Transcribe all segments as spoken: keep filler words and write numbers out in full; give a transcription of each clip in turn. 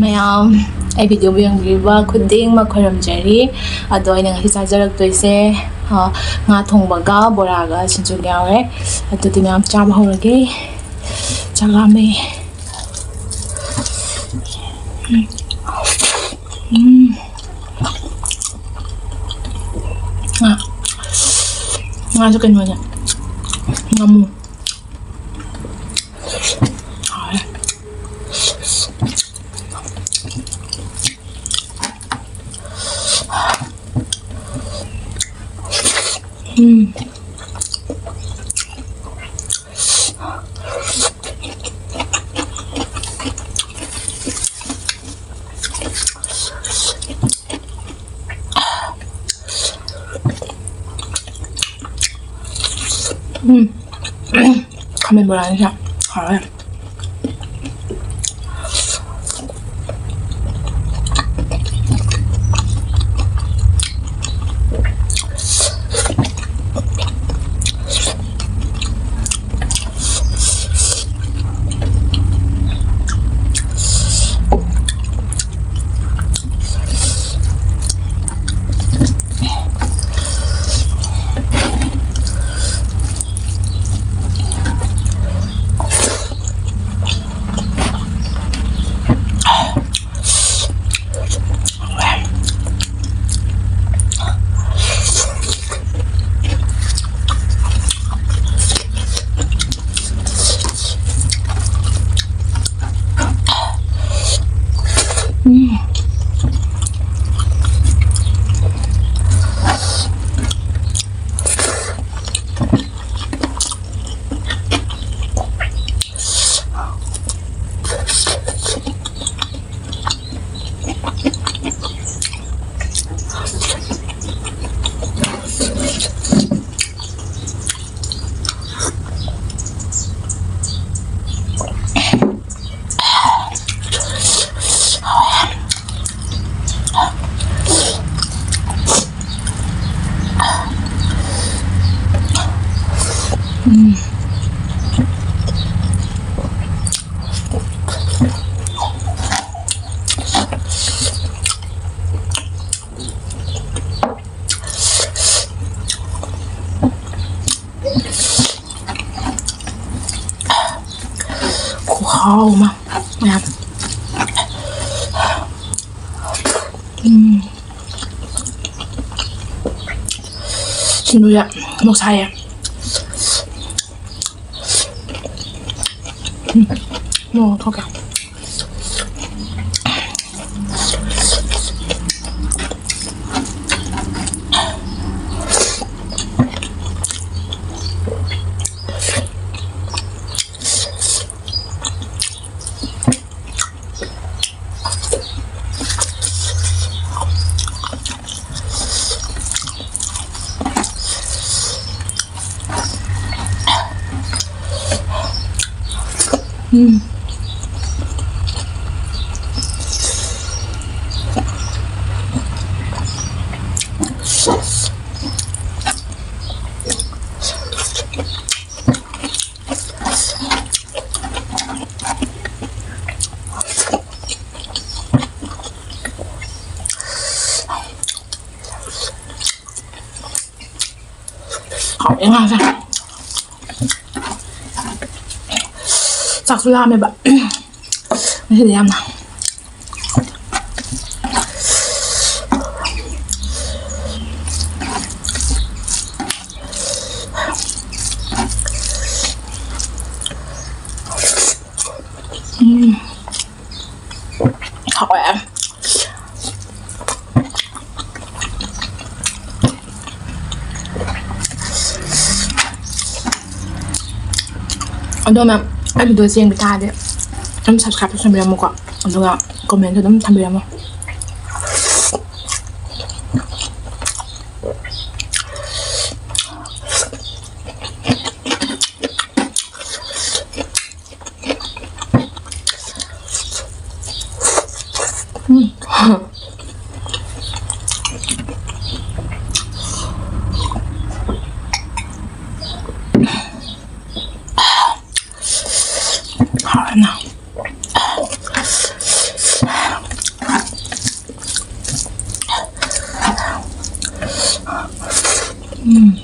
ꯃꯌꯥꯝ, ꯑꯩ video ꯕꯨ ꯌꯦꯡꯕꯤꯔꯤꯕ ꯈꯨꯗꯤꯡꯃꯛ ꯈꯣꯏꯔꯝꯖꯔꯤ꯫ ꯑꯗꯣ ꯑꯩꯅ ꯉꯁꯤ ꯆꯥꯖꯔꯛꯇꯣꯏꯁꯦ, ꯑ, ꯉꯥ ꯊꯣꯡꯕꯒ ꯕꯣꯔꯥꯒ ꯁꯤꯡꯖꯨꯒ ꯌꯥꯎꯔꯦ꯫ ꯑꯗꯨꯗꯤ ꯃꯌꯥꯝ ꯆꯥꯕ ꯍꯧꯔꯒꯦ꯫ ꯆꯥꯛ ꯂꯥꯝꯃꯦ꯫ ꯎꯝ꯫ ꯉꯥ꯫ ꯉꯥꯁꯨ ꯀꯩꯅꯣꯅꯦ꯫ ꯉꯥꯃꯨ꯫ ꯍꯥꯎꯋꯦ꯫ ꯎꯝ꯫ ꯎꯝ꯫ ꯈꯥꯃꯦꯟ ꯕꯣꯔꯥꯅꯤ ꯁꯦ꯫ ꯍꯥꯎꯋꯦ꯫ ꯎꯝ꯫ ꯈꯨꯍꯥꯎ ꯑꯃ ꯃꯌꯥꯝ꯫ ꯎꯝ꯫ ꯁꯤꯡꯖꯨꯁꯦ ꯃꯣꯔꯣꯛ ꯁꯥꯏꯌꯦ꯫ ꯎꯝ, ꯃꯣꯔꯣꯛ ꯊꯣꯛꯀꯦ꯫ ꯎꯝ꯫ ꯍꯥꯎꯋꯦ ꯉꯥꯁꯦ꯫ ꯆꯥꯛꯁꯨ ꯂꯥꯝꯃꯦꯕ ꯉꯁꯤꯗꯤ ꯌꯥꯝꯅ꯫ ꯎꯝ꯫ ꯍꯥꯎꯋꯦ꯫ ꯑꯗꯣ ꯃꯦꯝ, ꯑꯩ video ꯁꯦ ꯌꯦꯡꯕ ꯇꯥꯔꯗꯤ ꯑꯗꯨꯝ subscribe ꯇꯧꯁꯟꯕꯤꯔꯝꯃꯨꯀꯣ, ꯑꯗꯨꯒ comment ꯁꯨ ꯑꯗꯨꯝ ꯊꯝꯕꯤꯔꯝꯃꯣ꯫ ꯎꯝ꯫ ꯀꯅꯥ? ꯎꯝ꯫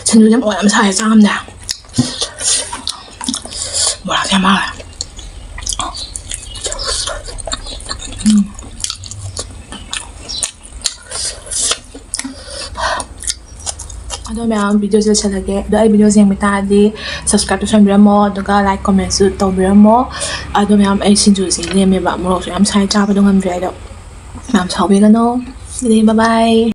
ꯁꯤꯡꯖꯨꯁꯦ ꯃꯣꯔꯣꯛ ꯌꯥꯝ ꯁꯥꯏ, ꯆꯥ ꯉꯝꯗꯦ꯫ ꯃꯣꯔꯣꯛꯁꯦ ꯌꯥꯝ ꯍꯥꯎꯋꯦ꯫ ꯎꯝ꯫ ꯑꯗꯣ ꯃꯌꯥꯝ, ꯚꯤꯗꯤꯑꯣꯁꯦ ꯂꯣꯏꯁꯤꯜꯂꯒꯦ꯫ ꯑꯗꯣ ꯑꯩ ꯚꯤꯗꯤꯑꯣꯁꯦ ꯌꯦꯡꯕ ꯇꯥꯔꯗꯤ subscribe ꯇꯧꯁꯟꯕꯤꯔꯝꯃꯣ, ꯑꯗꯨꯒ like commentꯁꯨ ꯇꯧꯕꯤꯔꯝꯃꯣ꯫ ꯑꯗꯣ ꯃꯌꯥꯝ, ꯑꯩ ꯁꯤꯡꯖꯨꯁꯦ ꯂꯦꯝꯃꯦꯕ, ꯃꯣꯔꯣꯛꯁꯨ ꯌꯥꯝ ꯁꯥꯏ, ꯆꯥꯕꯗꯣ ꯉꯝꯗ꯭ꯔꯦ꯫ ꯑꯗꯣ ꯃꯌꯥꯝ ꯁꯥꯎꯕꯤꯒꯅꯣ꯫ ꯑꯗꯨꯗꯤ bye bye꯫